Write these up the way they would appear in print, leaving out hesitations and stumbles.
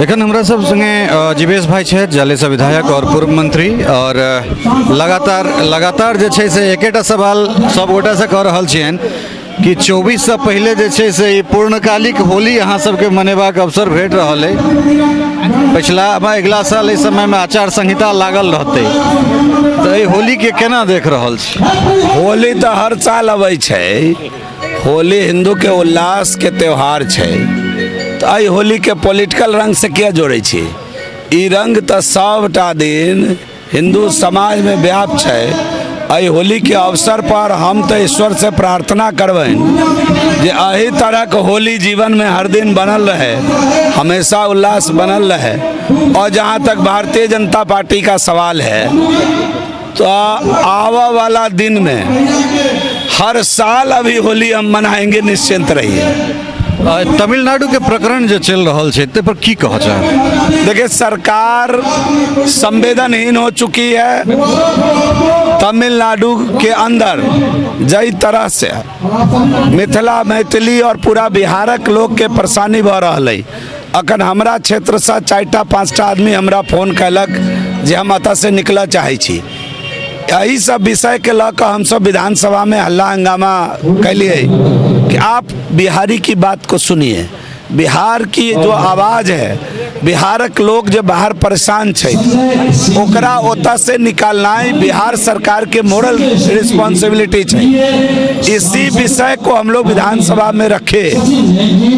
एखन हमरा सब संगे जीवेश भाई छथि, जालेसँ विधायक और पूर्व मंत्री, और लगातार लगातार जे छै से एकेटा सवाल सब गोटासँ कऽ रहल छियनि कि 24सँ पहिले जे छै से ई पूर्णकालिक होली अहाँ सबके मनेबाक अवसर भेट रहल अइ। पछिला अगिला साल एहि समयमे आचार संहिता लागल रहतै, तऽ एहि होलीके केना देख रहल छी? होली तऽ हर साल अबै छै। होली हिंदू के उल्लास के त्योहार छै, तऽ एहि होली के पॉलिटिकल रंग से किया जोड़ै छी? ई रंग तऽ सबटा दिन हिंदू समाज में व्याप्त छै। एहि होली के अवसर पर हम तऽ ईश्वर से प्रार्थना करबनि जे एहि तरहक होली जीवन में हर दिन बनल रहे, हमेशा उल्लास बनल रहे। और जहाँ तक भारतीय जनता पार्टी का सवाल है तो आवा वाला दिन में हर साल अभी होली हम मनाएंगे, निश्चिंत रहिए। तमिलनाडु के प्रकरण जे चलि रहल छै ताहि पर की कहऽ चाहब? देखिए, सरकार संवेदनहीन हो चुकी है। तमिलनाडु के अंदर जई तरह से मिथिला, मैथिली और पूरा बिहारक लोग के परेशानी भऽ रहल है, अखन हमरा क्षेत्रसँ 4टा 5टा आदमी हमरा फोन कयलक जे हम एतऽसँ निकलऽ चाहै छी। एहि सब विषयके लऽ कऽ हमसब विधानसभामे हल्ला हंगामा कैलियै कि आप बिहारी की बात को सुनिए, बिहार की जो आवाज़ है, बिहारक लोग जे बाहर परेशान छै ओकरा ओतऽ से निकालनाइ बिहार सरकार के मोरल रिस्पॉन्सिबिलिटी छै। इसी विषय को हम लोग विधानसभा में रखे।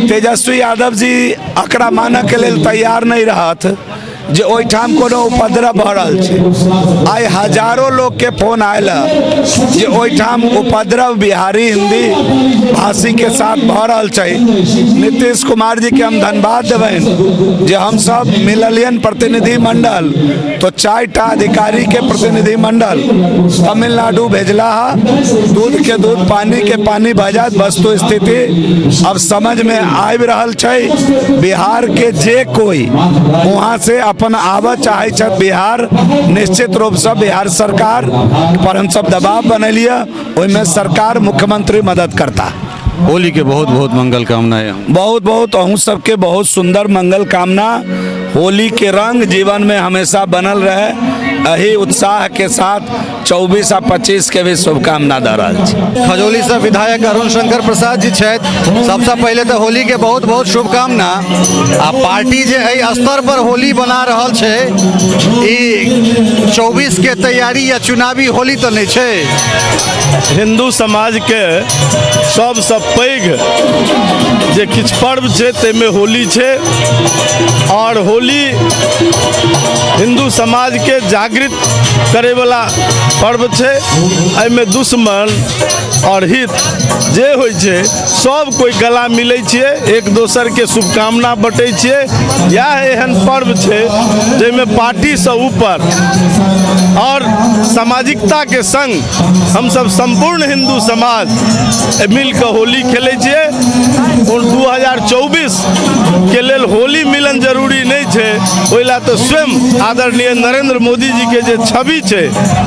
तेजस्वी यादव जी एकरा मानऽ के लेल तैयार नहीं रहत जे ओहिठाम कोनो उपद्रव भऽ रहल छै। आइ हजारो लोकके फोन आयल है जे ओहिठाम उपद्रव बिहारी हिंदी भाषीके साथ भऽ रहल छै। नीतीश कुमार जीके हम धन्यवाद देबनि जे हमसब मिललियनि प्रतिनिधि मंडल, तो 4टा अधिकारीके प्रतिनिधि मंडल तमिलनाडु भेजला है। दूध के दूध पानी के पानी भऽ जायत। वस्तु स्थिति अब समझमे आबि रहल छै। बिहार के जे कोई वहाँ से अपन आबऽ चाहै छथि बिहार, निश्चित रूपसँ बिहार सरकार पर हमसब दबाव बनेलियै, ओहिमे सरकार मुख्यमंत्री मदद करता। होली के बहुत बहुत मंगल कामना है। बहुत बहुत अहूँ सबके बहुत सुंदर मंगल कामना। होली के रंग जीवन में हमेशा बनल रहे, एही उत्साह के साथ 24 आ 25 के भी शुभकामना दऽ रहल छी। खजौली से विधायक अरुण शंकर प्रसाद जी छथि। सबसे पहले तो होली के बहुत बहुत शुभकामना। आ पार्टी जे एहि स्तर पर होली बना रहल छै, ई 24 के तैयारी या चुनावी होली तऽ नहि छै? हिंदू समाज के सबसँ पैघ जे किछु पर्व छै ताहिमे होली छै, और होली हिंदू समाज के जागृत करैवला पर्व छै। एहिमे दुश्मन और हित जे होइ छै सब कोइ गला मिलै छियै, एक दोसरके शुभकामना बटै छियै। इएह एहन पर्व छै जाहिमे पार्टीसँ ऊपर और सामाजिकताके संग हमसब सम्पूर्ण हिन्दू समाज मिलके होली खेलै छियै। 2024 के लेल होली मिलन जरूरी नहि छै, ओहि लए तऽ स्वयं आदरणीय नरेंद्र मोदी जी के जे छवि छै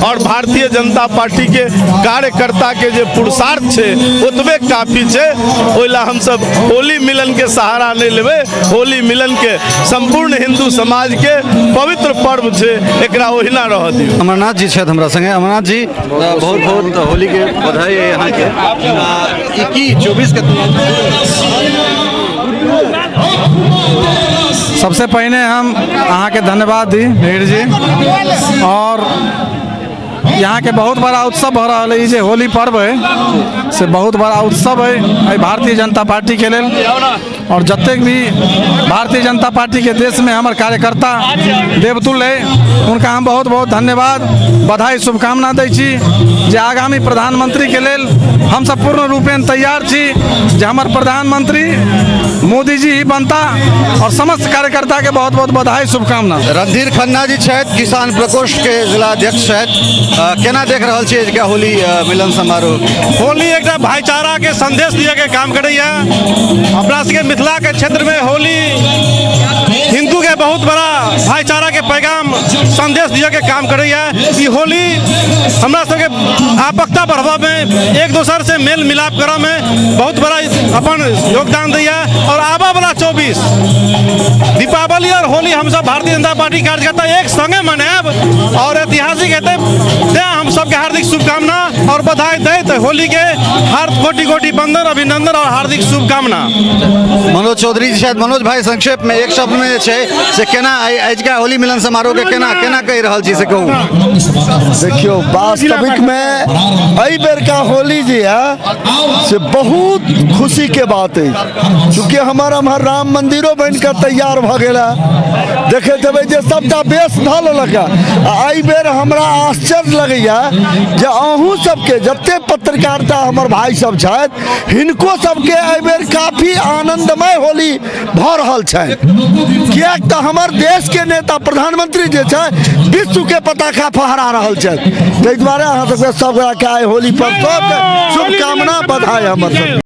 और भारतीय जनता पार्टी के कार्यकर्ता के जे पुरुषार्थ छै ओतबे काफी छै। ओहि लए हमसब होली मिलन के सहारा नहि लेबै। होली मिलन के सम्पूर्ण हिन्दू समाज के पवित्र पर्व छै, एकरा ओहिना रहऽ दियौ। अमरनाथ जी छथि हमरा संगे। अमरनाथ जी, बहुत बहुत होली के बधाई है अहाँके। ई की 24 के? सबसे पहिने हम अहाँके धन्यवाद दी मिहिर जी, और यहाँ के बहुत बड़ा उत्सव भऽ रहल है। ई जे होली पर्व है से बहुत बड़ा उत्सव है एहि भारतीय जनता पार्टी के लेल, और जतेक भी भारतीय जनता पार्टी के देश में हमर कार्यकर्ता देवतुल्य है उनका हम बहुत बहुत धन्यवाद, बधाई, शुभकामना दै छी जे आगामी प्रधानमंत्री के लेल हमसब पूर्ण रूपेण तैयार छी जे हमर प्रधानमंत्री मोदी जी ही बनता, और समस्त कार्यकर्ता के बहुत बहुत बधाई, शुभकामना। रणधीर खन्ना जी छथि, किसान प्रकोष्ठ के जिला अध्यक्ष छथि। केना देख रहल छियै एजुका होली मिलन समारोह? होली एकटा भाईचारा के संदेश दिए के काम करैया। अपना सबके मिथिला के क्षेत्र में होली हिंदू के बहुत बड़ा भाईचारा के पैगाम संदेश दिअ के काम करैया। ई होली हमरा सबके आपकता बढ़बऽमे, एक दोसर से मेल मिलाप करऽमे बहुत बड़ा अपन योगदान दैया। और आबऽ वाला 24 दीपावली और होली हमसब भारतीय जनता पार्टी कार्यकर्ता एक संगे मनायब और ऐतिहासिक हेतै। तेँ हम सबके हार्दिक शुभकामना और बधाई दैत होली के हर कोटि कोटि वंदन, अभिनंदन और हार्दिक शुभकामना। मनोज चौधरी जी शायद। मनोज भाई, संक्षेप में एक शब्द में जे छै से केना आजुका होली मिलन समारोह के केना केना कहि रहल छी से कहू। देखियौ, वास्तविक में एहि बेरका होली जे है से बहुत खुशी के बात अछि, चूँकि हमर एम्हर राम मंदिरो बनि कऽ तैयार भऽ गेल है। देखैत हेबै जे सबटा बेस धऽ लेलक है। आ एहि बेर हमरा आश्चर्य लगैया जे अहूँ सबके जते पत्रकारिता हमर भाई सब छथि, हिनको सबके एहि बेर काफी आनंदमय होली भऽ रहल छनि, किएक तऽ हमर देशके नेता प्रधानमंत्री जे छै विश्वके पताका फहरा रहल छथि। ताहि दुआरे अहाँ सबके सब गोटाके आइ होली पर सबके शुभकामना, बधाई हमर सब।